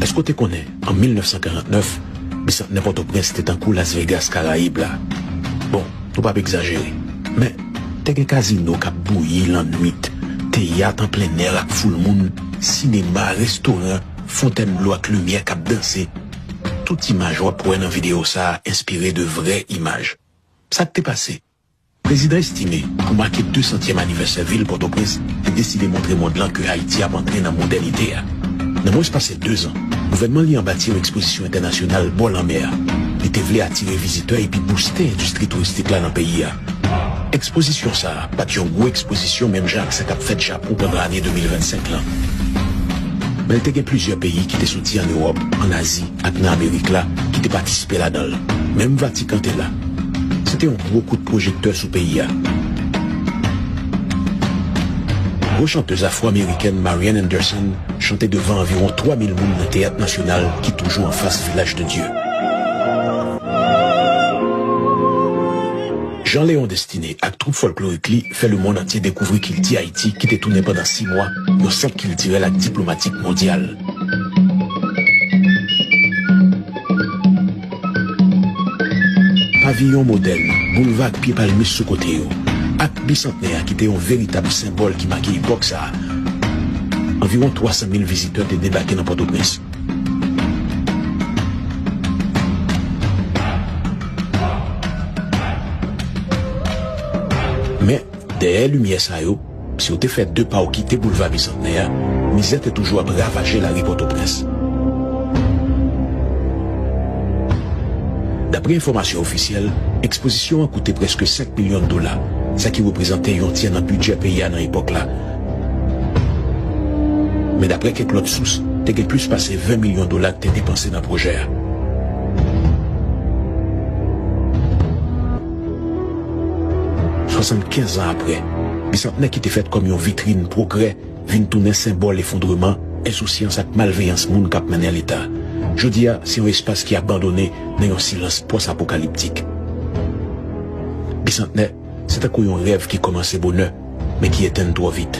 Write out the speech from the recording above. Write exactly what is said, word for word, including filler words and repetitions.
Èske w te konnen, an mil nèf san karant nèf, bisantnè Pòtoprens te tankou Las Vegas Karayib la? Bon, nou p ap egzajere. Men, te gen kazino k ap bouyi lannwit, teyat an plen nè ak foul moun, sinema, restoran, fontèn dlo ak limyè k ap danse. Tout imaj w ap wè nan videyo sa a enspire de vrè imaj. Sa k te pase? Prezidan Estimé, pou make de santyèm anivèsè vil Pòtoprens, te deside montre mond lan ke Ayiti ap antre nan modènite a. Nan mwens pase dezan, gouvènman li an bati yon ekspozisyon entènasyonal bò lanmè a. Li te vle atire vizitè epi bouste endistri touristik la nan peyi a. Ekspozisyon sa a pa t yon gwo ekspozisyon menm jan ak sa k ap fèt Japon pandan ane de mil vennsenk lan. Men l te gen plizyè peyi ki te soti ann Ewòp, ann Azi, ak nan Amerik la ki te patisipe ladan l. Menm Vatikan te la. Se te yon gwo kout pwojektè sou peyi a. Gwo chantèz afwo-amerikèn Marian Anderson chante devan anviwon twa mil moun nan Teyat Nasyonal ki toujou anfas Vilaj de Dye. Jean Léon Destiné ak twoup fòlklorik li fè lemonn antye dekouvri kilti Ayiti ki te tounen pandan sis mwa yon sant kiltirèl ak diplomatik mondyal. Paviyon modèn, boulva ak pye palmis sou kote yo, ak Bisantnè a ki te yon veritab senbòl ki make epòk sa a. Anviwon twa san mil vizitè te debake nan Pòtoprens. Men, dèyè limyè sa yo, si w te fè de pa w kite Boulva Bisantnè a, mizè te toujou ap ravaje lari Pòtoprens. Daprè enfòmasyon ofisyèl, ekspozisyon an koute prèske senk milyon dola, sa ki reprezante yon tyè nan bidjè peyi a nan epòk la. Men daprè kèk lòt sous, te gen plis pase ven milyon dola k te depanse nan pwojè a. Swasannkenz an apre, Bisantnè ki te fèt kòm yon vitrin pwogrè vin tounen senbòl efondreman, ensousyans ak malveyans moun k ap mennen Leta. Jodi a, se yon espas ki abandone nan yon silans pòs-apokaliptik. Bisantnè, se tankou yon rèv ki kòmanse bonè, men ki etenn twò vit.